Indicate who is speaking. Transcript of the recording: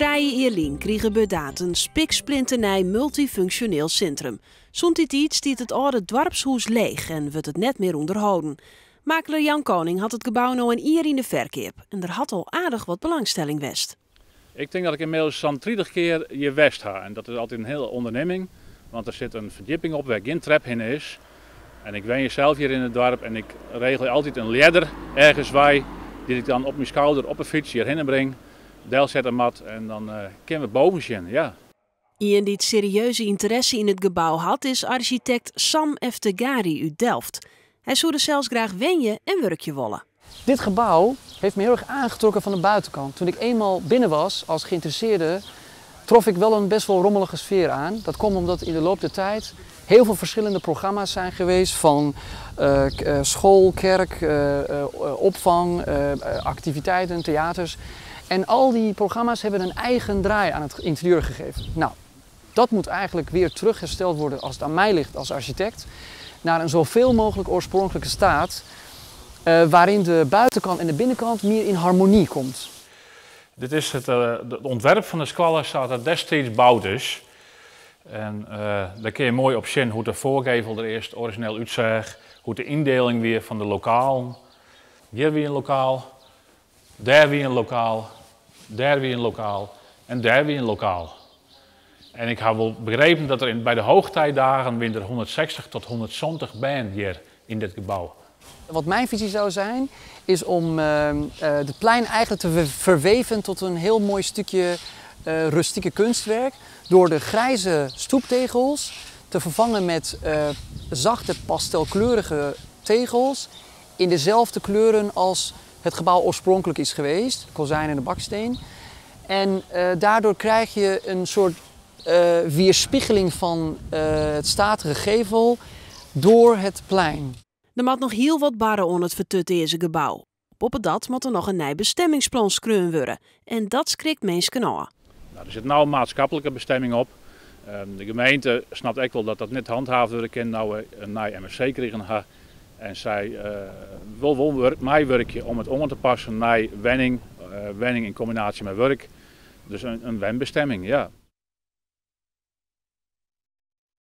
Speaker 1: 3 jier lyn krige Burdaard in spiksplinternij multyfunksjoneel sintrum. Sûnt dy tiid stiet it âlde doarpshûs leech en wurdt it net mear ûnderholden. Makeler Jan Koning hat it gebou no in jier yn de ferkeap en der hat al aardich wat belangstelling west.
Speaker 2: Ik tink dat ik ynmiddels sa'n 30 kear hjir west ha. En dat is altyd in hiele ûndernimming, want der sit in ferdjipping op wêr't gjin trep hinne is. En ik wenje sels hjir yn it doarp en ik regelje altyd in ljedder ergens wei, dy't ik dan op myn skouder op 'e fyts hjirhinne bring, delsette moat en dan kinne we boven sjen. Ja.
Speaker 1: Ien dy't serieuze ynteresse yn it gebou hat, is arsjitekt Sam Eftegari út Delft. Hy soe der sels graach wenje en wurkje wolle.
Speaker 3: Dit gebouw heeft me heel erg aangetrokken van de buitenkant. Toen ik eenmaal binnen was als geïnteresseerde, trof ik wel een best wel rommelige sfeer aan. Dat komt omdat in de loop der tijd heel veel verschillende programma's zijn geweest van school, kerk, opvang, activiteiten, theaters. En al die programma's hebben een eigen draai aan het interieur gegeven. Nou, dat moet eigenlijk weer terughersteld worden als het aan mij ligt als architect, naar een zoveel mogelijk oorspronkelijke staat, waarin de buitenkant en de binnenkant meer in harmonie komt.
Speaker 2: Dit is it ûntwerp fan de skoalle sa't it destiids boud is. En dêr kinne je moai op sjen hoe't de foargevel der earst orizjineel útseach, hoe't de yndieling wie fan de lokalen. Hjir wie in lokaal, dêr wie in lokaal, dêr wie in lokaal en dêr wie in lokaal. En ik ha wol begrepen dat der by de hoogtijdagen wiene der 160 tot 170 bern hjir yn dit gebou.
Speaker 3: Wat mijn visie zou zijn, is om het plein eigenlijk te verweven tot een heel mooi stukje rustieke kunstwerk. Door de grijze stoeptegels te vervangen met zachte pastelkleurige tegels in dezelfde kleuren als het gebouw oorspronkelijk is geweest, de kozijn en de baksteen. En daardoor krijg je een soort weerspiegeling van het statige gevel door het plein.
Speaker 1: Der moat noch hiel wat barre oan it fertutearze gebou. Boppedat moat der noch in nij bestemmingsplan skreaun wurde. En dat skrikt minsken ôf.
Speaker 2: Nou, der sit no in maatskiplike bestimming op. De gemeente snapt ek wol dat dat net hanthavene wurde kin no't we in nij MFC krigen ha. En sy wol wol meiwurkje om it oan te passen nei wenning, wenning yn kombinaasje mei wurk. Dus in wenbestimming, ja.